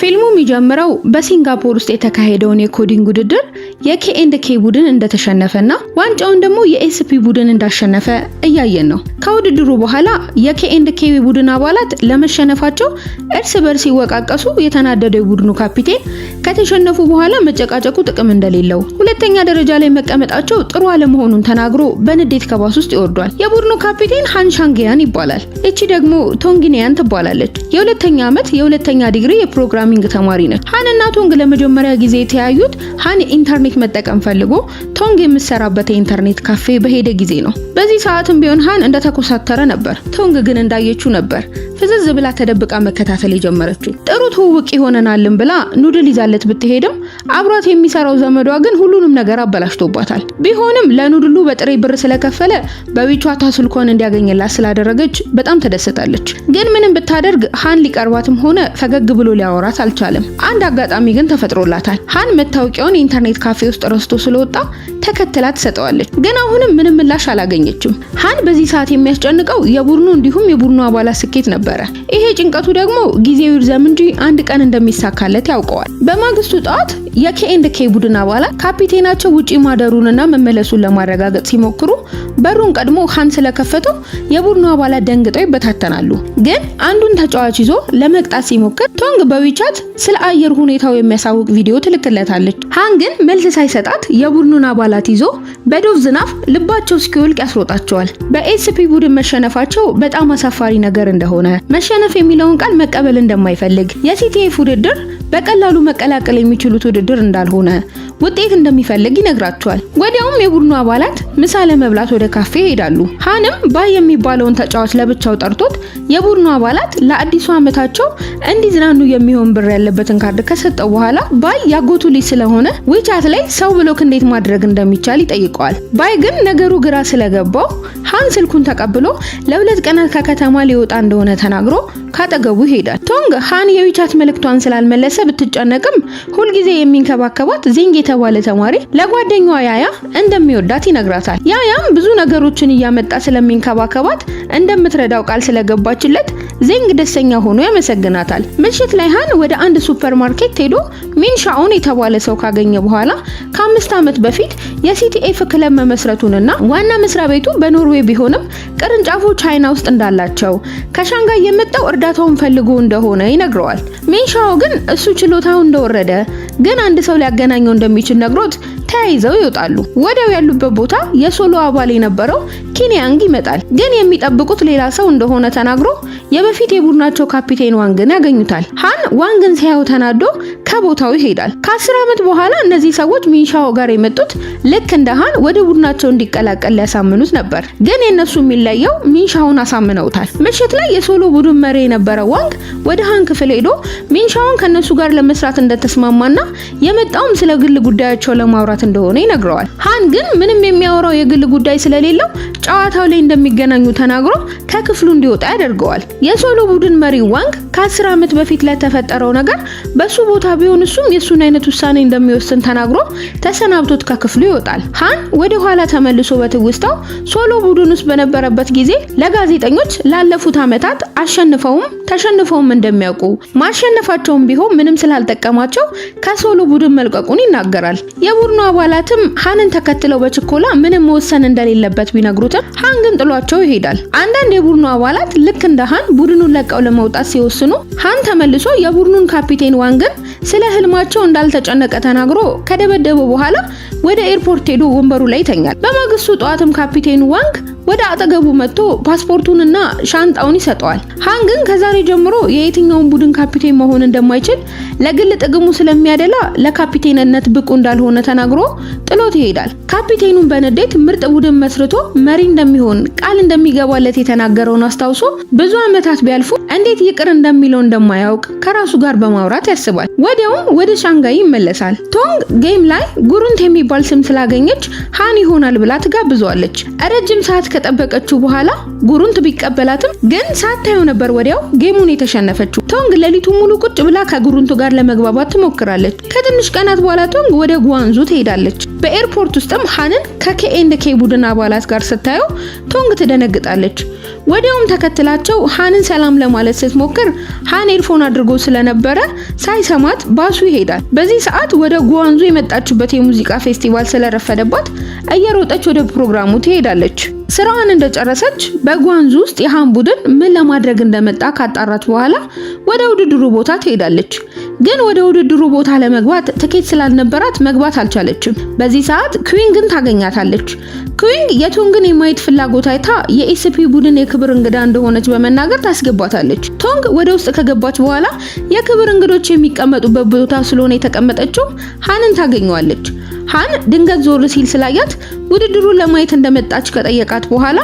ፊልሙ የሚጀምረው በሲንጋፖር ውስጥ የተካሄደውን የ coding ውድድር የ K and K ቡድን እንደተሸነፈና ዋንጫውን ደግሞ የ SP ቡድን እንዳሸነፈ እያየን ነው። ከውድድሩ በኋላ የ K and K ቡድን አባላት ለመሸነፋቸው እርስ በርስ ሲወቃቀሱ የተናደደው የቡድኑ ካፒቴን ከተሸነፉ በኋላ መጨቃጨቁ ጥቅም እንደሌለው፣ ሁለተኛ ደረጃ ላይ መቀመጣቸው ጥሩ አለመሆኑን ተናግሮ በንዴት ከባስ ውስጥ ይወርዷል። የቡድኑ ካፒቴን ሃን ሻንግያን ይባላል። እቺ ደግሞ ቶንግኒያን ትባላለች። የሁለተኛ ዓመት የሁለተኛ ዲግሪ የ programming ተማሪ ነች። ሃን እና ቶንግ ለመጀመሪያ ጊዜ የተያዩት ሃን ኢንተርኔት መጠቀም ፈልጎ ቶንግ የምትሰራበት የኢንተርኔት ካፌ በሄደ ጊዜ ነው። በዚህ ሰዓትም ቢሆን ሃን እንደተኮሳተረ ነበር። ቶንግ ግን እንዳየችው ነበር ፍዝዝ ብላ ተደብቃ መከታተል የጀመረችው። ጥሩ ትውውቅ ይሆነናልን ብላ noodle ይዛለት ብትሄድም አብሯት የሚሰራው ዘመዷ ግን ሁሉንም ነገር አበላሽቶባታል። ቢሆንም ለ noodle ኡ በጥሬ ብር ስለከፈለ በ WeChat ስልኳን እንዲያገኝላት ስላደረገች በጣም ተደስታለች። ግን ምንም ብታደርግ ሃን ሊቀርባትም ሆነ ፈገግ ብሎ ሊያወራት አልቻለም። አንድ አጋጣሚ ግን ተፈጥሮላታል። ሃን መታወቂያውን የኢንተርኔት ካፌ ውስጥ ረስቶ ስለወጣ ተከትላ ትሰጠዋለች። ግን አሁንም ምንም ምላሽ አላገኘችም። ሃን በዚህ ሰዓት የሚያስጨንቀው የቡድኑ እንዲሁም የቡድኑ አባላት ስኬት ነበረ። ይሄ ጭንቀቱ ደግሞ ጊዜው ይርዘም እንጂ አንድ ቀን እንደሚሳካለት ያውቀዋል። በማግስቱ ጠዋት የ K and K ቡድን አባላት ካፒቴናቸው ውጪ ማደሩንና መመለሱን ለማረጋገጥ ሲሞክሩ በሩን ቀድሞ ሃን ስለከፈተው የቡድኑ አባላት ደንግጠው ይበታተናሉ። ግን አንዱን ተጫዋች ይዞ ለመቅጣት ሲሞክር ቶንግ በ WeChat ስለ አየር ሁኔታው የሚያሳውቅ ቪዲዮ ትልክለታለች። ሃን ግን መልስ ሳይሰጣት የቡድኑን አባላት ይዞ በዶፍ ዝናብ ልባቸው እስኪወልቅ ያስሮጣቸዋል። በ SP ቡድን መሸነፋቸው በጣም አሳፋሪ ነገር እንደሆነ፣ መሸነፍ የሚለውን ቃል መቀበል እንደማይፈልግ፣ የ CTF ውድድር በቀላሉ መቀላቀል የሚችሉት ውድድር እንዳልሆነ፣ ውጤት እንደሚፈልግ ይነግራቸዋል። ወዲያውም የቡድኑ አባላት ምሳ ለመብላት ወደ ካፌ ይሄዳሉ። ሃንም ባይ የሚባለውን ተጫዋች ለብቻው ጠርቶት የቡድኑ አባላት ለአዲሱ ዓመታቸው እንዲዝናኑ የሚሆን ብር ያለበትን ካርድ ከሰጠው በኋላ ባይ ያጎቱ ልጅ ስለሆነ WeChat ላይ ሰው block እንዴት ማድረግ እንደሚቻል ይጠይቀዋል። ባይ ግን ነገሩ ግራ ስለገባው ሃን ስልኩን ተቀብሎ ለ2 ቀናት ከከተማ ሊወጣ እንደሆነ ተናግሮ ካጠገቡ ይሄዳል። ቶንግ ሃን የ WeChat መልእክቷን ስላልመለሰ ብትጨነቅም ሁልጊዜ የሚንከባከባት ዚንግ የተባለ ተማሪ ለጓደኛዋ ያያ እንደሚወዳት ይነግራታል። ያያም ብዙ ነገሮችን እያመጣ ስለሚንከባከባት እንደምትረዳው ቃል ስለገባችለት ዚንግ ደስተኛ ሆኖ ያመሰግናታል። ምሽት ላይ ሃን ወደ አንድ ሱፐር ማርኬት ሄዶ ሚንሻኦን የተባለ ሰው ካገኘ በኋላ ከ5 ዓመት በፊት የ CTF ክለብ መመስረቱንና ዋና መስሪያ ቤቱ በኖርዌይ ቢሆንም ቅርንጫፉ ቻይና ውስጥ እንዳላቸው፣ ከሻንጋይ የመጣው እርዳታውን ፈልጎ እንደሆነ ይነግረዋል። ሚንሻኦ ግን እሱ ችሎታው እንደወረደ፣ ግን አንድ ሰው ሊያገናኘው እንደሚችል ነግሮት ተያይዘው ይወጣሉ። ወዲያው ያሉበት ቦታ የሶሎ አባል የነበረው ኪኒያንግ ይመጣል። ግን የሚጠብቁት ሌላ ሰው እንደሆነ ተናግሮ የበፊት የቡድናቸው ካፒቴን ዋንግን ያገኙታል። ሃን ዋንግን ሲያየው ተናዶ ከቦታው ይሄዳል። ከ10 ዓመት በኋላ እነዚህ ሰዎች ሚንሻኦ ጋር የመጡት ልክ እንደ ሃን ወደ ቡድናቸው እንዲቀላቀል ሊያሳምኑት ነበር። ግን የእነሱ የሚለየው ሚንሻውን አሳምነውታል። ምሽት ላይ የሶሎ ቡድን መሪ የነበረው ዋንግ ወደ ሃን ክፍል ሄዶ ሚንሻውን ከነሱ ጋር ለመስራት እንደተስማማና የመጣውም ስለ ግል ጉዳያቸው ለማውራት እንደሆነ ይነግረዋል። ሃን ግን ምንም የሚያወራው የግል ጉዳይ ስለሌለው ጨዋታው ላይ እንደሚገናኙ ተናግሮ ከክፍሉ እንዲወጣ ያደርገዋል። የሶሎ ቡድን መሪ ዋንግ ከ10 ዓመት በፊት ለተፈጠረው ነገር በሱ ቦታ ቢሆን እሱም የሱን አይነት ውሳኔ እንደሚወስን ተናግሮ ተሰናብቶት ከክፍሉ ይወጣል። ሃን ወደ ኋላ ተመልሶ በትውስታው ሶሎ ቡድን ውስጥ በነበረበት ጊዜ ለጋዜጠኞች ላለፉት ዓመታት አሸንፈውም ተሸንፈውም እንደሚያውቁ፣ ማሸነፋቸውም ቢሆን ምንም ስላልጠቀማቸው ከሶሎ ቡድን መልቀቁን ይናገራል። የቡድኑ አባላትም ሃንን ተከትለው በችኮላ ምንም መወሰን እንደሌለበት ቢነግሩትም ሃን ግን ጥሏቸው ይሄዳል። አንዳንድ የቡድኑ አባላት ልክ እንደ ሃን ቡድኑን ለቀው ለመውጣት ሲወስኑ ሃን ተመልሶ የቡድኑን ካፒቴን ዋንግን ስለ ህልማቸው እንዳልተጨነቀ ተናግሮ ከደበደበው በኋላ ወደ ኤርፖርት ሄዶ ወንበሩ ላይ ይተኛል። በማግስቱ ጠዋትም ካፒቴኑ ዋንግ ወደ አጠገቡ መጥቶ ፓስፖርቱንና ሻንጣውን ይሰጠዋል። ሃን ግን ከዛሬ ጀምሮ የየትኛውን ቡድን ካፒቴን መሆን እንደማይችል፣ ለግል ጥቅሙ ስለሚያደላ ለካፒቴንነት ብቁ እንዳልሆነ ተናግሮ ጥሎት ይሄዳል። ካፒቴኑን በንዴት ምርጥ ቡድን መስርቶ መሪ እንደሚሆን ቃል እንደሚገባለት የተናገረውን አስታውሶ ብዙ ዓመታት ቢያልፉ እንዴት ይቅር እንደሚለው እንደማያውቅ ከራሱ ጋር በማውራት ያስባል። ወዲያውም ወደ ሻንጋይ ይመለሳል። ቶንግ game ላይ ጉሩንት የሚባል ስም ስላገኘች ሃን ይሆናል ብላ ትጋብዘዋለች። ረጅም ሰዓት ከጠበቀችው በኋላ ጉሩንት ቢቀበላትም ግን ሳታየው ነበር ወዲያው game ኡን የተሸነፈችው። ቶንግ ሌሊቱ ሙሉ ቁጭ ብላ ከጉሩንቱ ጋር ለመግባባት ትሞክራለች። ከትንሽ ቀናት በኋላ ቶንግ ወደ ጓንዙ ትሄዳለች። በ airport ውስጥም ሃንን ከ K and K ቡድን አባላት ጋር ስታየው ቶንግ ትደነግጣለች። ወዲያውም ተከትላቸው ሃንን ሰላም ለማለት ስትሞክር ሃን earphone አድርጎ ስለነበረ ሳይሰማት ባሱ ይሄዳል። በዚህ ሰዓት ወደ ጓንዙ የመጣችበት የሙዚቃ ፌስቲቫል ስለረፈደባት እየሮጠች ወደ ፕሮግራሙ ትሄዳለች። ስራዋን እንደጨረሰች በጓንዙ ውስጥ የሃን ቡድን ምን ለማድረግ እንደመጣ ካጣራች በኋላ ወደ ውድድሩ ቦታ ትሄዳለች። ግን ወደ ውድድሩ ቦታ ለመግባት ትኬት ስላልነበራት መግባት አልቻለችም። በዚህ ሰዓት ኩዊንግን ታገኛታለች። ኩዊንግ የቶንግን የማየት ፍላጎት አይታ የ SP ቡድን የክብር እንግዳ እንደሆነች በመናገር ታስገባታለች። ቶንግ ወደ ውስጥ ከገባች በኋላ የክብር እንግዶች የሚቀመጡበት ቦታ ስለሆነ የተቀመጠችው ሃንን ታገኘዋለች። ሃን ድንገት ዞር ሲል ስላያት ውድድሩን ለማየት እንደመጣች ከጠየቃት በኋላ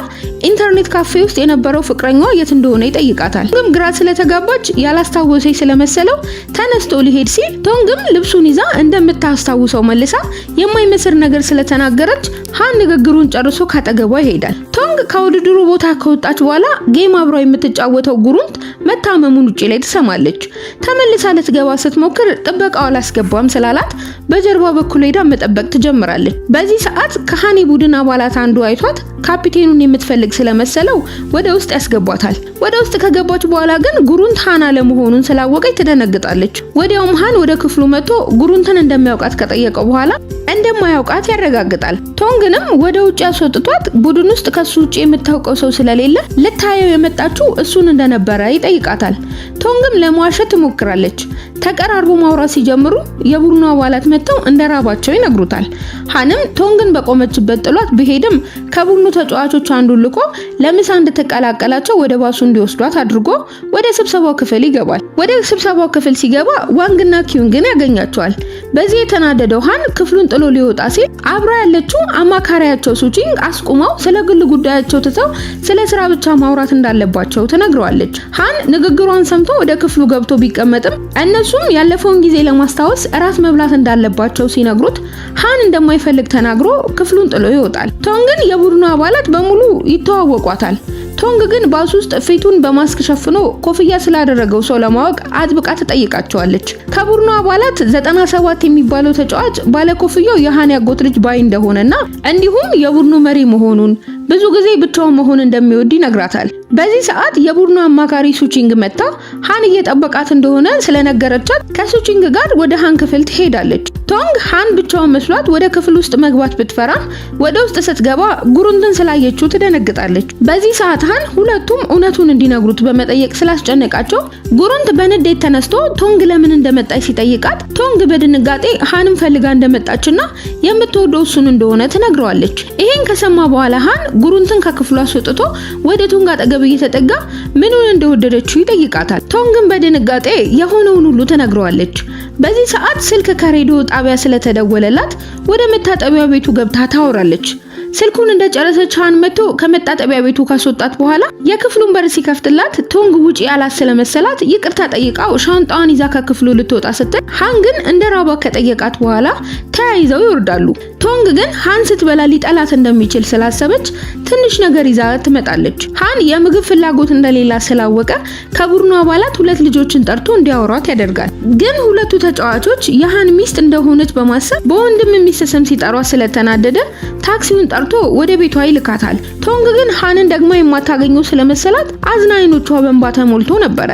ኢንተርኔት ካፌ ውስጥ የነበረው ፍቅረኛዋ የት እንደሆነ ይጠይቃታል። ቶንግም ግራ ስለተጋባች ያላስታወሰች ስለመሰለው ተነስቶ ሊሄድ ሲል ቶንግም ልብሱን ይዛ እንደምታስታውሰው መልሳ የማይመስል ነገር ስለተናገረች ሃን ንግግሩን ጨርሶ ካጠገቧ ይሄዳል። ቶንግ ከውድድሩ ቦታ ከወጣች በኋላ game አብሯ የምትጫወተው ጉሩንት መታመሙን ውጪ ላይ ትሰማለች። ተመልሳ ልትገባ ስትሞክር ጥበቃው አላስገባም ስላላት በጀርባ በኩል ሄዳ መጠበቅ ትጀምራለች። በዚህ ሰዓት ከሃኒ ቡድን አባላት አንዱ አይቷት ካፒቴኑን የምትፈልግ ስለመሰለው ወደ ውስጥ ያስገቧታል። ወደ ውስጥ ከገባች በኋላ ግን ጉሩንት ሃን አለመሆኑን ስላወቀች ትደነግጣለች። ወዲያውም ሃን ወደ ክፍሉ መጥቶ ጉሩንትን እንደሚያውቃት ከጠየቀው በኋላ እንደማያውቃት ያረጋግጣል። ቶንግንም ወደ ውጭ ያስወጥቷት ቡድን ውስጥ ከሱ ውጭ የምታውቀው ሰው ስለሌለ ልታየው የመጣችው እሱን እንደነበረ ይጠይቃታል። ቶንግም ለመዋሸት ትሞክራለች። ተቀራርቦ ማውራት ሲጀምሩ የቡድኑ አባላት መጥተው እንደራባቸው ይነግሩታል። ሃንም ቶንግን በቆመችበት ጥሏት ቢሄድም ከቡድኑ ተጫዋቾች አንዱን ልኮ ለምሳ እንድትቀላቀላቸው ወደ ባሱ እንዲወስዷት አድርጎ ወደ ስብሰባው ክፍል ይገባል። ወደ ስብሰባው ክፍል ሲገባ ዋንግና ኪዩንግን ያገኛቸዋል። በዚህ የተናደደው ሃን ክፍሉን ጥሎ ሊወጣ ሲል አብራ ያለችው አማካሪያቸው ሱቺንግ አስቁመው ስለ ግል ጉዳያቸው ትተው ስለ ስራ ብቻ ማውራት እንዳለባቸው ትነግረዋለች። ሃን ንግግሯን ሰምቶ ወደ ክፍሉ ገብቶ ቢቀመጥም እነሱም ያለፈውን ጊዜ ለማስታወስ እራት መብላት እንዳለባቸው ሲነግሩት ሃን እንደማይፈልግ ተናግሮ ክፍሉን ጥሎ ይወጣል። ቶንግን የቡድኑ አባላት በሙሉ ይተዋወቋታል። ቶንግ ግን ባስ ውስጥ ፊቱን በማስክ ሸፍኖ ኮፍያ ስላደረገው ሰው ለማወቅ አጥብቃ ትጠይቃቸዋለች። ከቡድኑ አባላት 97 የሚባለው ተጫዋች ባለኮፍያው የሃን ያጎት ልጅ ባይ እንደሆነና እንዲሁም የቡድኑ መሪ መሆኑን ብዙ ጊዜ ብቻውን መሆን እንደሚወድ ይነግራታል። በዚህ ሰዓት የቡድኑ አማካሪ ሱቺንግ መጥታ ሃን እየጠበቃት እንደሆነ ስለነገረቻት ከሱቺንግ ጋር ወደ ሃን ክፍል ትሄዳለች። ቶንግ ሃን ብቻውን መስሏት ወደ ክፍል ውስጥ መግባት ብትፈራም ወደ ውስጥ ስትገባ ጉሩንትን ስላየችው ትደነግጣለች። በዚህ ሰዓት ሃን ሁለቱም እውነቱን እንዲነግሩት በመጠየቅ ስላስጨነቃቸው ጉሩንት በንዴት ተነስቶ ቶንግ ለምን እንደመጣች ሲጠይቃት ቶንግ በድንጋጤ ሃንን ፈልጋ እንደመጣችና የምትወደው እሱን እንደሆነ ትነግረዋለች። ይሄን ከሰማ በኋላ ሃን ጉሩንትን ከክፍሉ አስወጥቶ ወደ ቶንግ አጠገብ እየተጠጋ ምኑን እንደወደደችው ይጠይቃታል። ቶንግን በድንጋጤ የሆነውን ሁሉ ትነግረዋለች። በዚህ ሰዓት ስልክ ከሬዲዮ ጣቢያ ስለተደወለላት ወደ መታጠቢያ ቤቱ ገብታ ታወራለች። ስልኩን እንደጨረሰች ሃን መጥቶ ከመታጠቢያ ቤቱ ካስወጣት በኋላ የክፍሉን በር ሲከፍትላት ቶንግ ውጪ ያላት ስለመሰላት ይቅርታ ጠይቃው ሻንጣዋን ይዛ ከክፍሉ ልትወጣ ስትል ሃን ግን እንደ ራቧ ከጠየቃት በኋላ ተያይዘው ይወርዳሉ። ቶንግ ግን ሃን ስትበላ ሊጠላት እንደሚችል ስላሰበች ትንሽ ነገር ይዛ ትመጣለች። ሃን የምግብ ፍላጎት እንደሌላ ስላወቀ ከቡድኑ አባላት ሁለት ልጆችን ጠርቶ እንዲያወሯት ያደርጋል። ግን ሁለቱ ተጫዋቾች የሃን ሚስት እንደሆነች በማሰብ በወንድም ሚስት ስም ሲጠሯት ስለተናደደ ታክሲውን ጠርቶ ወደ ቤቷ ይልካታል። ቶንግ ግን ሃንን ደግሞ የማታገኘው ስለመሰላት አዝና አይኖቿ በእንባ ተሞልቶ ነበረ።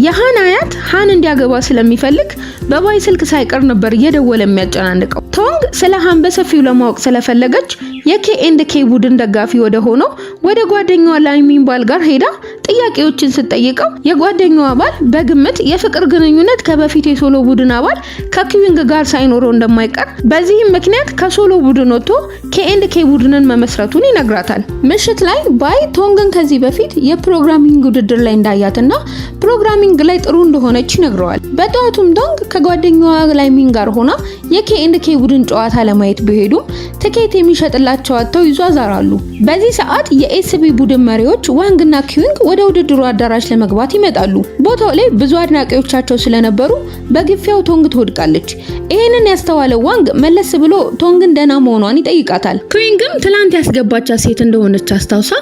የሃን አያት ሃን እንዲያገባ ስለሚፈልግ በባይ ስልክ ሳይቀር ነበር እየደወለ የሚያጨናንቀው። ቶንግ ስለ ሃን በሰፊው ለማወቅ ስለፈለገች የ K and K ቡድን ደጋፊ ወደ ሆነው ወደ ጓደኛዋ ላይሚን ባል ጋር ሄዳ ጥያቄዎችን ስትጠይቀው የጓደኛዋ ባል በግምት የፍቅር ግንኙነት ከበፊት የ solo ቡድን አባል ከኪዊንግ ጋር ሳይኖረው እንደማይቀር በዚህም ምክንያት ከ solo ቡድን ወጥቶ K and K ቡድንን መመስረቱን ይነግራታል። ምሽት ላይ ባይ ቶንግን ከዚህ በፊት የ programming ውድድር ላይ እንዳያትና programming ላይ ጥሩ እንደሆነች ይነግረዋል። በጠዋቱም ቶንግ ከጓደኛዋ ላይሚን ጋር ሆና የ K and K ቡድን ጨዋታ ለማየት ቢሄዱም ትኬት የሚሸጥላቸው አጥተው ይዟዟራሉ። በዚህ ሰዓት የ SB ቡድን መሪዎች ዋንግና ኪዊንግ ወደ ውድድሩ አዳራሽ ለመግባት ይመጣሉ። ቦታው ላይ ብዙ አድናቂዎቻቸው ስለነበሩ በግፊያው ቶንግ ትወድቃለች። ይህንን ያስተዋለው ዋንግ መለስ ብሎ ቶንግን ደህና መሆኗን ይጠይቃታል። ኪዊንግም ትላንት ያስገባቻት ሴት እንደሆነች አስታውሳ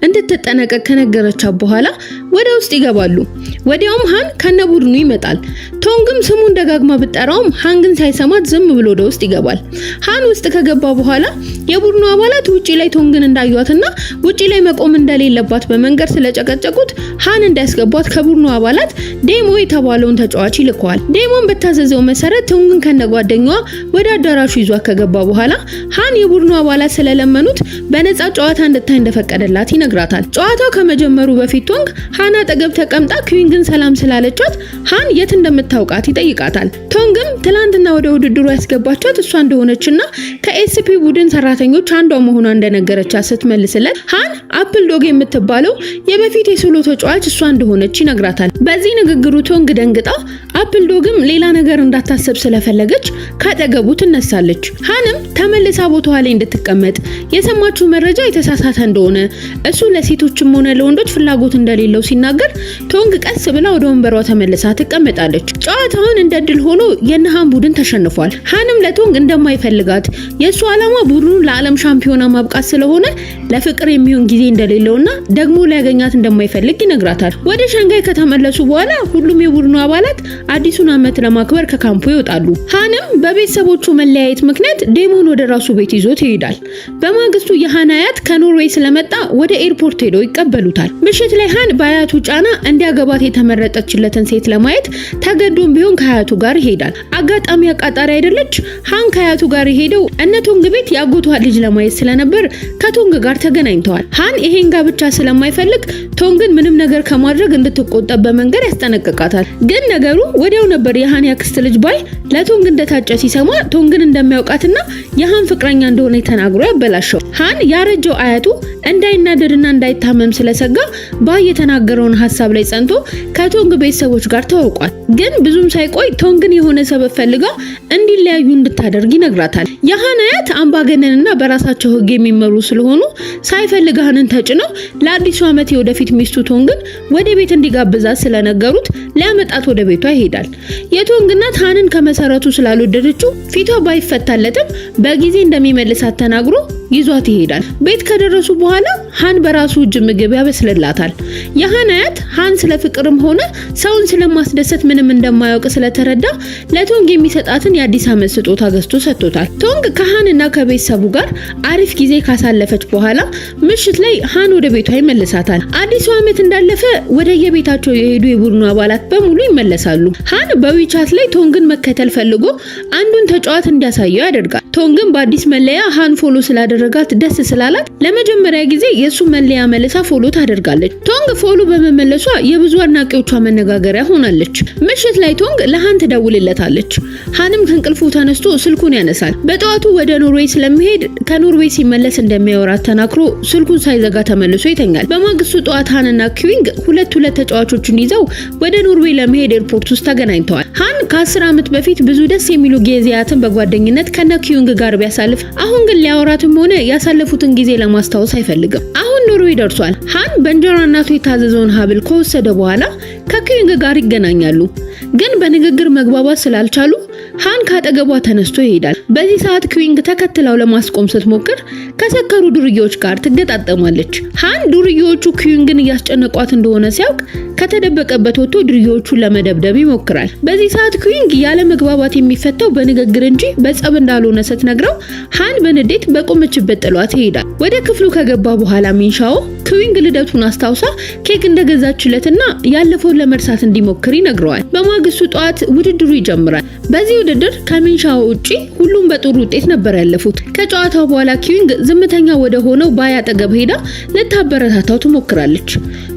እንድትጠነቀቅ ከነገረቻት በኋላ ወደ ውስጥ ይገባሉ። ወዲያውም ሃን ከነ ቡድኑ ይመጣል። ቶንግም ስሙን ደጋግማ ብትጠራውም ሃን ግን ሳይሰማት ዝም ብሎ ወደ ውስጥ ይገባል። ሃን ውስጥ ከገባ በኋላ የቡድኑ አባላት ውጪ ላይ ቶንግን እንዳዩዋትና ውጪ ላይ መቆም እንደሌለባት በመንገር ስለጨቀጨቁት ሃን እንዲያስገቧት ከቡድኑ አባላት ዴሞ የተባለውን ተጫዋች ይልከዋል። ዴሞን በታዘዘው መሰረት ቶንግን ከነጓደኛዋ ወደ አዳራሹ ይዟት ከገባ በኋላ ሃን የቡድኑ አባላት ስለለመኑት በነፃ ጨዋታ እንድታይ እንደፈቀደላት ይነግራታል። ጨዋታው ከመጀመሩ በፊት ቶንግ ሃን አጠገብ ተቀምጣ ኪዊንግን ሰላም ስላለቻት ሃን የት እንደምታውቃት ይጠይቃታል። ቶንግም ትላንትና ወደ ውድድሩ ያስገባቻት እሷ እንደሆነችና ከ SP ቡድን ሰራተኞች አንዷ መሆኗ እንደነገረቻት ስትመልስለት ሃን አፕል ዶግ የምትባለው የበፊት የ solo ተጫዋች እሷ እንደሆነች ይነግራታል። በዚህ ንግግሩ ቶንግ ደንግጣ አፕል ዶግም ሌላ ነገር እንዳታሰብ ስለፈለገች ካጠገቡ ትነሳለች። ሃንም ተመልሳ ቦታዋ ላይ እንድትቀመጥ የሰማችው መረጃ የተሳሳተ እንደሆነ እሱ ለሴቶችም ሆነ ለወንዶች ፍላጎት እንደሌለው ሲናገር ቶንግ ቀስ ብላ ወደ ወንበሯ ተመልሳ ትቀመጣለች። ጨዋታውን እንደ ድል ሆኖ የነሃን ቡድን ተሸንፏል። ሃንም ለቶንግ እንደማይፈልጋት የእሱ ዓላማ ቡድኑን ለዓለም ሻምፒዮና ማብቃት ስለሆነ ለፍቅር የሚሆን ጊዜ እንደሌለውና ደግሞ ሊያገኛት እንደማይፈልግ ይነግራታል። ወደ ሻንጋይ ከተመለሱ በኋላ ሁሉም የቡድኑ አባላት አዲሱን ዓመት ለማክበር ከካምፑ ይወጣሉ። ሃንም በቤተሰቦቹ መለያየት ምክንያት ዴሞን ወደ ራሱ ቤት ይዞት ይሄዳል። በማግስቱ የሃን አያት ከኖርዌይ ስለመጣ ወደ ኤርፖርት ሄደው ይቀበሉታል። ምሽት ላይ ሃን በአያቱ ጫና እንዲያገባት የተመረጠችለትን ሴት ለማየት ተገዶም ቢሆን ከአያቱ ጋር ይሄዳል። አጋጣሚ አቃጣሪ አይደለች። ሃን ከአያቱ ጋር የሄደው እነ ቶንግ ቤት የአጎቷን ልጅ ለማየት ስለነበር ከቶንግ ጋር ተገናኝተዋል። ሃን ይሄን ጋብቻ ስለማይፈልግ ቶንግን ምንም ነገር ከማድረግ እንድትቆጠብ በመንገር ያስጠነቅቃታል። ግን ነገሩ ወዲያው ነበር የሃን ያክስት ልጅ ባይ ለቶንግ እንደታጨ ሲሰማ ቶንግን እንደሚያውቃትና የሃን ፍቅረኛ እንደሆነ ተናግሮ ያበላሸው። ሃን ያረጀው አያቱ እንዳይናደድና እንዳይታመም ስለሰጋ ባይ የተናገረውን ሀሳብ ላይ ጸንቶ ከቶንግ ቤተሰቦች ጋር ተዋውቋል። ግን ብዙም ሳይቆይ ቶንግን የሆነ ሰበብ ፈልጋ እንዲለያዩ እንድታደርግ ይነግራታል። የሃን አያት አምባገነንና በራሳቸው ሕግ የሚመሩ ስለሆኑ ሳይፈልግ ሃንን ተጭነው ለአዲሱ ዓመት የወደፊት ሚስቱ ቶንግን ወደ ቤት እንዲጋብዛት ስለነገሩት ሊያመጣት ወደ ቤቷ ይሄዳል። የቶንግ እናት ሃንን ከመሰረቱ ስላልወደደችው ፊቷ ባይፈታለትም በጊዜ እንደሚመልሳት ተናግሮ ይዟት ይሄዳል። ቤት ከደረሱ በኋላ ሃን በራሱ እጅ ምግብ ያበስልላታል። የሃን አያት ሃን ስለ ፍቅርም ሆነ ሰውን ስለማስደሰት ምንም እንደማያውቅ ስለተረዳ ለቶንግ የሚሰጣትን የአዲስ ዓመት ስጦታ ገዝቶ ሰጥቶታል። ቶንግ ከሃን እና ከቤተሰቡ ጋር አሪፍ ጊዜ ካሳለፈች በኋላ ምሽት ላይ ሃን ወደ ቤቷ ይመልሳታል። አዲሱ ዓመት እንዳለፈ ወደ የቤታቸው የሄዱ የቡድኑ አባላት በሙሉ ይመለሳሉ። ሃን በ WeChat ላይ ቶንግን መከተል ፈልጎ አንዱን ተጫዋች እንዲያሳየው ያደርጋል። ቶንግን በአዲስ መለያ ሃን follow ስላደረጋት ደስ ስላላት ለመጀመሪያ ጊዜ የሱ መለያ መልሳ follow ታደርጋለች። ቶንግ follow በመመለሷ የብዙ አድናቂዎቿ መነጋገሪያ ሆናለች። ምሽት ላይ ቶንግ ለሃን ትደውልለታለች። ሃንም ከእንቅልፉ ተነስቶ ስልኩን ያነሳል። በጠዋቱ ወደ ኖርዌይ ስለሚሄድ ከኖርዌይ ሲመለስ እንደሚያወራት ተናግሮ ስልኩን ሳይዘጋ ተመልሶ ይተኛል። በማግስቱ ጠዋት ሃንና ኪዊንግ ሁለት ሁለት ተጫዋቾችን ይዘው ወደ ኖርዌይ ለመሄድ ኤርፖርት ውስጥ ተገናኝተዋል። ሃን ከ10 ዓመት በፊት ብዙ ደስ የሚሉ ጊዜያትን በጓደኝነት ከነ ኪዊንግ ጋር ቢያሳልፍ አሁን ግን ሊያወራትም ሆነ ያሳለፉትን ጊዜ ለማስታወስ አይፈልግም። አሁን ኖርዌይ ደርሷል። ሃን በእንጀራ እናቱ የታዘዘውን ሀብል ከወሰደ በኋላ ከኪዊንግ ጋር ይገናኛሉ። ግን በንግግር መግባባት ስላልቻሉ ሃን ካጠገቧ ተነስቶ ይሄዳል። በዚህ ሰዓት ኪዊንግ ተከትላው ለማስቆም ስትሞክር ከሰከሩ ዱርዬዎች ጋር ትገጣጠማለች። ሃን ዱርዬዎቹ ኪዊንግን እያስጨነቋት እንደሆነ ሲያውቅ ከተደበቀበት ወጥቶ ዱርዬዎቹን ለመደብደብ ይሞክራል። በዚህ ሰዓት ኪዊንግ ያለ መግባባት የሚፈታው በንግግር እንጂ በጸብ እንዳልሆነ ስትነግረው ሃን በንዴት በቆመችበት ጥሏት ይሄዳል። ወደ ክፍሉ ከገባ በኋላ ሚንሻኦ ኪዊንግ ልደቱን አስታውሳ ኬክ እንደገዛችለትና ያለፈውን ለመርሳት እንዲሞክር ይነግረዋል። በማግስቱ ጠዋት ውድድሩ ይጀምራል። በዚህ ውድድር ከሚንሻኦ ውጪ ሁሉም በጥሩ ውጤት ነበር ያለፉት። ከጨዋታው በኋላ ኪዊንግ ዝምተኛ ወደ ሆነው ባይ አጠገብ ሄዳ ልታበረታታው ትሞክራለች።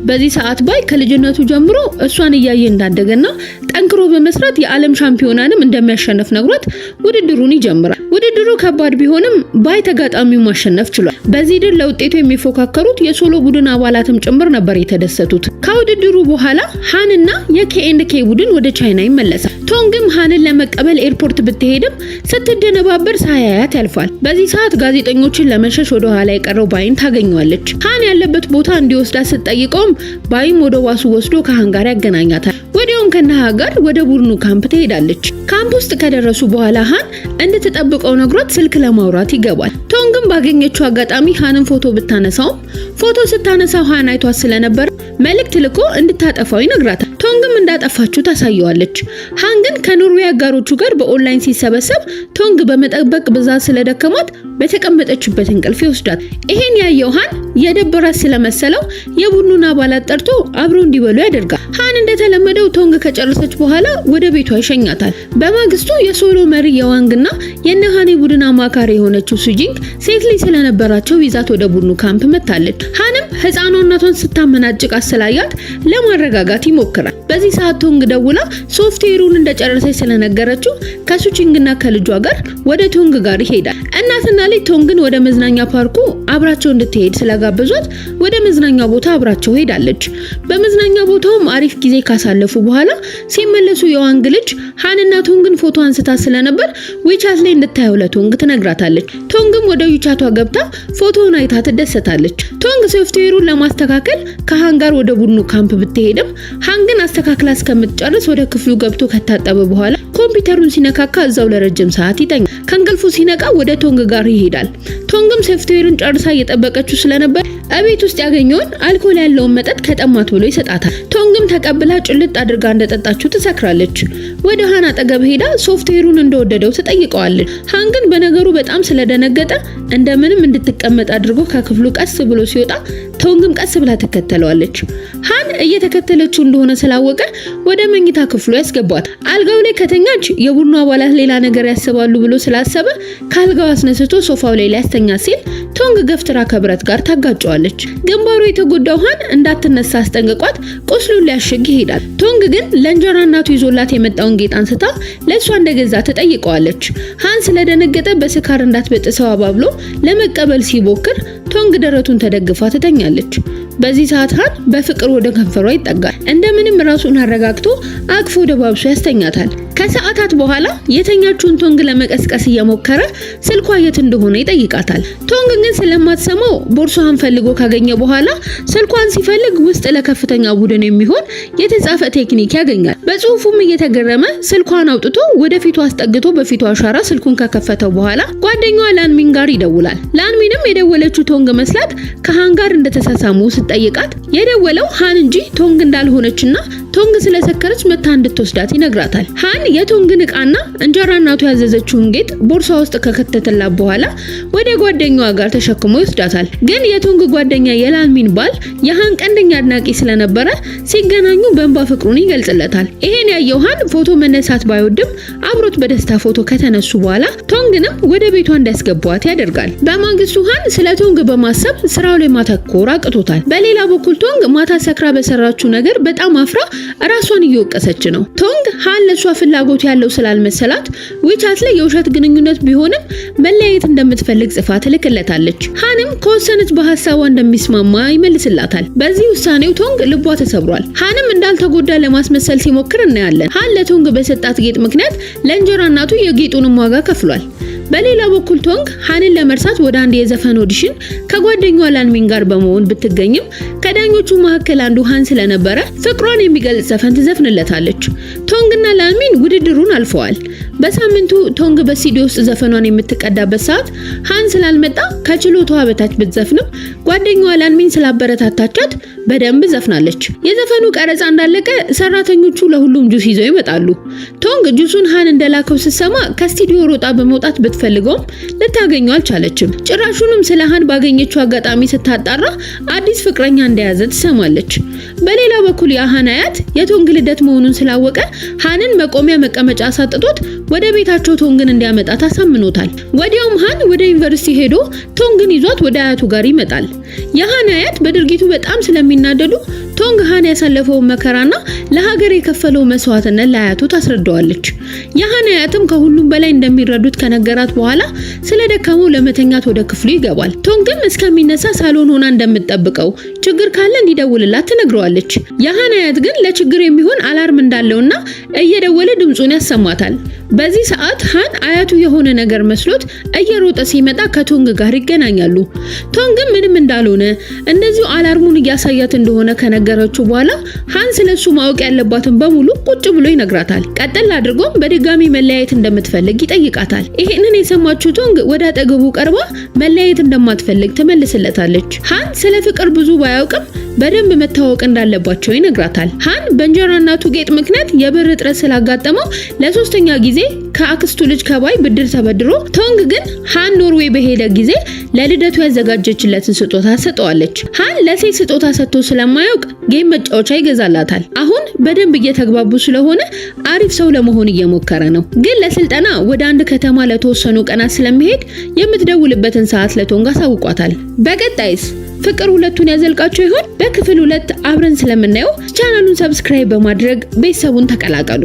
በዚህ ሰዓት ባይ ከልጅነቱ ጀምሮ እሷን እያየ እንዳደገና ጠንካራ ጠንክሮ በመስራት የዓለም ሻምፒዮናንም እንደሚያሸንፍ ነግሯት ውድድሩን ይጀምራል። ውድድሩ ከባድ ቢሆንም ባይ ተጋጣሚው ማሸነፍ ችሏል። በዚህ ድል ለውጤቱ የሚፎካከሩት የሶሎ ቡድን አባላትም ጭምር ነበር የተደሰቱት። ከውድድሩ በኋላ ሃንና የ K and K ቡድን ወደ ቻይና ይመለሳል። ቶንግም ሃንን ለመቀበል ኤርፖርት ብትሄድም ስትደነባበር ሳያያት ያልፋል። በዚህ ሰዓት ጋዜጠኞችን ለመሸሽ ወደ ኋላ የቀረው ባይን ታገኘዋለች። ሃን ያለበት ቦታ እንዲወስዳት ስትጠይቀውም ባይም ወደ ባሱ ወስዶ ከሃን ጋር ያገናኛታል። ወዲያውም ከነሃን ጋር ወደ ቡድኑ ካምፕ ትሄዳለች። ካምፕ ውስጥ ከደረሱ በኋላ ሃን እንድትጠብቀው ነግሯት ስልክ ለማውራት ይገባል። ቶንግም ባገኘችው አጋጣሚ ሃንን ፎቶ ብታነሳውም ፎቶ ስታነሳው ሃን አይቷት ስለነበረ መልእክት ልኮ እንድታጠፋው ይነግራታል። ቶንግም እንዳጠፋችው ታሳየዋለች። ሃን ግን ከኖርዌይ አጋሮቹ ጋር በኦንላይን ሲሰበሰብ ቶንግ በመጠበቅ ብዛት ስለደከማት በተቀመጠችበት እንቅልፍ ይወስዳት። ይሄን ያየው ሃን የደበራት ስለመሰለው የቡድኑን አባላት ጠርቶ አብረው እንዲበሉ ያደርጋል። ሃን እንደተለመደው ቶንግ ከጨረሰች በኋላ ወደ ቤቷ ይሸኛታል። በማግስቱ የሶሎ መሪ የዋንግና የነሃኔ ቡድን አማካሪ የሆነችው ሱጂንግ ሴት ልጅ ስለነበራቸው ይዛት ወደ ቡድኑ ካምፕ መጥታለች። ሃንም ህፃኗ እናቷን ስታመናጭቅ ስላያት ለማረጋጋት ይሞክራል። በዚህ ሰዓት ቶንግ ደውላ ሶፍትዌሩን እንደጨረሰች ስለነገረችው ከሱቺንግና ከልጇ ጋር ወደ ቶንግ ጋር ይሄዳል። እናትና ልጅ ቶንግን ወደ መዝናኛ ፓርኩ አብራቸው እንድትሄድ ስለጋበዟት ወደ መዝናኛ ቦታ አብራቸው ሄዳለች። በመዝናኛ ቦታውም አሪፍ ጊዜ ካሳለፉ በኋላ ሲመለሱ የዋንግ ልጅ ሃንና ቶንግን ፎቶ አንስታ ስለነበር WeChat ላይ እንድታየው ለቶንግ ትነግራታለች። ቶንግም ወደ ዊቻቷ ገብታ ፎቶውን አይታ ትደሰታለች። ቶንግ ሶፍትዌሩን ለማስተካከል ከሃን ጋር ወደ ቡድኑ ካምፕ ብትሄድም ሃን ግን አስተካክላ እስከምትጨርስ ወደ ክፍሉ ገብቶ ከታጠበ በኋላ ኮምፒውተሩን ሲነካካ እዛው ለረጅም ሰዓት ይተኛል። ከእንቅልፉ ሲነቃ ወደ ቶንግ ጋር ይሄዳል። ቶንግም ሶፍትዌሩን ጨርሳ እየጠበቀችው ስለነበር እቤት ውስጥ ያገኘውን አልኮል ያለውን መጠጥ ከጠማት ብሎ ይሰጣታል። ቶንግም ተቀብላ ጭልጥ አድርጋ እንደጠጣችው ትሰክራለች። ወደ ሃን አጠገብ ሄዳ ሶፍትዌሩን እንደወደደው ትጠይቀዋለች። ሃን ግን በነገሩ በጣም ስለደነገጠ እንደምንም እንድትቀመጥ አድርጎ ከክፍሉ ቀስ ብሎ ሲወጣ ቶንግም ቀስ ብላ ትከተለዋለች። ሃን እየተከተለችው እንደሆነ ስላወቀ ወደ መኝታ ክፍሉ ያስገቧት። አልጋው ላይ ከተኛች የቡድኑ አባላት ሌላ ነገር ያስባሉ ብሎ ስላሰበ ከአልጋው አስነስቶ ሶፋው ላይ ሊያስተኛ ሲል ቶንግ ገፍትራ ከብረት ጋር ታጋጨዋለች። ግንባሩ የተጎዳው ሃን እንዳትነሳ አስጠንቅቋት ቁስሉን ሊያሽግ ይሄዳል። ቶንግ ግን ለእንጀራ እናቱ ይዞላት የመጣውን ጌጥ አንስታ ለእሷ እንደገዛ ትጠይቀዋለች። ሃን ስለደነገጠ በስካር እንዳትበጥሰው አባብሎ ለመቀበል ሲሞክር ቶንግ ደረቱን ተደግፋ ትተኛለች። በዚህ ሰዓት ሃን በፍቅር ወደ ከንፈሯ ይጠጋል። እንደምንም ራሱን አረጋግቶ አቅፎ ደባብሶ ያስተኛታል። ከሰዓታት በኋላ የተኛችውን ቶንግ ለመቀስቀስ እየሞከረ ስልኳ የት እንደሆነ ይጠይቃታል። ቶንግ ግን ስለማትሰማው ቦርሷን ፈልጎ ካገኘ በኋላ ስልኳን ሲፈልግ ውስጥ ለከፍተኛ ቡድን የሚሆን የተጻፈ ቴክኒክ ያገኛል። በጽሁፉም እየተገረመ ስልኳን አውጥቶ ወደፊቱ አስጠግቶ በፊቱ አሻራ ስልኩን ከከፈተው በኋላ ጓደኛዋ ላንሚን ጋር ይደውላል። ላንሚንም የደወለችው ቶንግ መስላት ከሃን ጋር እንደተሳሳሙ ስትጠይቃት የደወለው ሃን እንጂ ቶንግ እንዳልሆነችና ቶንግ ስለሰከረች መጥታ እንድትወስዳት ይነግራታል። ሃን የቶንግን እቃና እንጀራ እናቱ ያዘዘችውን ጌጥ ቦርሳ ውስጥ ከከተተላት በኋላ ወደ ጓደኛዋ ጋር ተሸክሞ ይወስዳታል። ግን የቶንግ ጓደኛ የላንሚን ባል የሃን ቀንደኛ አድናቂ ስለነበረ ሲገናኙ በእንባ ፍቅሩን ይገልጽለታል። ይሄን ያየው ሃን ፎቶ መነሳት ባይወድም አብሮት በደስታ ፎቶ ከተነሱ በኋላ ቶንግንም ወደ ቤቷ እንዲያስገቧት ያደርጋል። በማግስቱ ሃን ስለ ቶንግ በማሰብ ስራው ላይ ማተኮር አቅቶታል። በሌላ በኩል ቶንግ ማታ ሰክራ በሰራችው ነገር በጣም አፍራ ራሷን እየወቀሰች ነው። ቶንግ ሃን ለሷ ፍላጎት ያለው ስላልመሰላት WeChat ላይ የውሸት ግንኙነት ቢሆንም መለያየት እንደምትፈልግ ጽፋ ትልክለታለች። ሃንም ከወሰነች በሀሳቧ እንደሚስማማ ይመልስላታል። በዚህ ውሳኔው ቶንግ ልቧ ተሰብሯል። ሃንም እንዳልተጎዳ ለማስመሰል ሲሞክር እናያለን። ሃን ለቶንግ በሰጣት ጌጥ ምክንያት ለእንጀራ እናቱ የጌጡንም ዋጋ ከፍሏል። በሌላ በኩል ቶንግ ሃንን ለመርሳት ወደ አንድ የዘፈን audition ከጓደኛዋ ላንሚን ጋር በመሆን ብትገኝም ከዳኞቹ መካከል አንዱ ሃን ስለነበረ ፍቅሯን የሚገልጽ ዘፈን ትዘፍንለታለች። ቶንግና ላንሚን ውድድሩን አልፈዋል። በሳምንቱ ቶንግ በስቱዲዮ ውስጥ ዘፈኗን የምትቀዳበት ሰዓት ሃን ስላልመጣ ከችሎታዋ በታች ብትዘፍንም ጓደኛዋ ላንሚን ስላበረታታቻት በደንብ ዘፍናለች። የዘፈኑ ቀረጻ እንዳለቀ ሰራተኞቹ ለሁሉም ጁስ ይዘው ይመጣሉ። ቶንግ ጁሱን ሃን እንደላከው ስትሰማ ከስቱዲዮ ሮጣ በመውጣት ብትፈልገውም ልታገኘው አልቻለችም። ጭራሹንም ስለ ሃን ባገኘችው አጋጣሚ ስታጣራ አዲስ ፍቅረኛ እንደያዘ እንደያዘ ትሰማለች። በሌላ በኩል የሃን አያት የቶንግ ልደት መሆኑን ስላወቀ ሃንን መቆሚያ መቀመጫ አሳጥቶት ወደ ቤታቸው ቶንግን እንዲያመጣት አሳምኖታል። ወዲያውም ሃን ወደ ዩኒቨርሲቲ ሄዶ ቶንግን ይዟት ወደ አያቱ ጋር ይመጣል። የሃን አያት በድርጊቱ በጣም ስለሚናደዱ ቶንግ ሃን ያሳለፈውን መከራና ለሀገር የከፈለው መስዋዕትነት ለአያቱ ታስረዳዋለች። የሃን አያትም ከሁሉም በላይ እንደሚረዱት ከነገራት በኋላ ስለ ደከመው ለመተኛት ወደ ክፍሉ ይገባል። ቶንግም እስከሚነሳ ሳሎን ሆና እንደምትጠብቀው፣ ችግር ካለ እንዲደውልላት ትነግረዋለች። የሃን አያት ግን ለችግር የሚሆን alarm እንዳለውና እየደወለ ድምፁን ያሰማታል። በዚህ ሰዓት ሃን አያቱ የሆነ ነገር መስሎት እየሮጠ ሲመጣ ከቶንግ ጋር ይገናኛሉ። ቶንግም ምንም እንዳልሆነ፣ እንደዚሁ alarm ኡን እያሳያት እንደሆነ ከነገረችው በኋላ ሃን ስለሱ ማወቅ ያለባትን በሙሉ ቁጭ ብሎ ይነግራታል። ቀጠል አድርጎም በድጋሚ መለያየት እንደምትፈልግ ይጠይቃታል። ይህንን የሰማችው ቶንግ ወደ አጠገቡ ቀርባ መለያየት እንደማትፈልግ ትመልስለታለች። ሃን ስለ ፍቅር ብዙ ባያውቅም በደንብ መተዋወቅ እንዳለባቸው ይነግራታል። ሃን በእንጀራ እናቱ ጌጥ ምክንያት የብር እጥረት ስላጋጠመው ለሶስተኛ ጊዜ ከአክስቱ ልጅ ከባይ ብድር ተበድሮ፣ ቶንግ ግን ሃን ኖርዌይ በሄደ ጊዜ ለልደቱ ያዘጋጀችለትን ስጦታ ሰጠዋለች። ሃን ለሴት ስጦታ ሰጥቶ ስለማያውቅ game መጫወቻ ይገዛላታል። አሁን በደንብ እየተግባቡ ስለሆነ አሪፍ ሰው ለመሆን እየሞከረ ነው። ግን ለስልጠና ወደ አንድ ከተማ ለተወሰኑ ቀናት ስለሚሄድ የምትደውልበትን ሰዓት ለቶንግ አሳውቋታል። በቀጣይስ ፍቅር ሁለቱን ያዘልቃቸው ይሆን? በክፍል 2 አብረን ስለምናየው ቻናሉን subscribe በማድረግ ቤተሰቡን ተቀላቀሉ።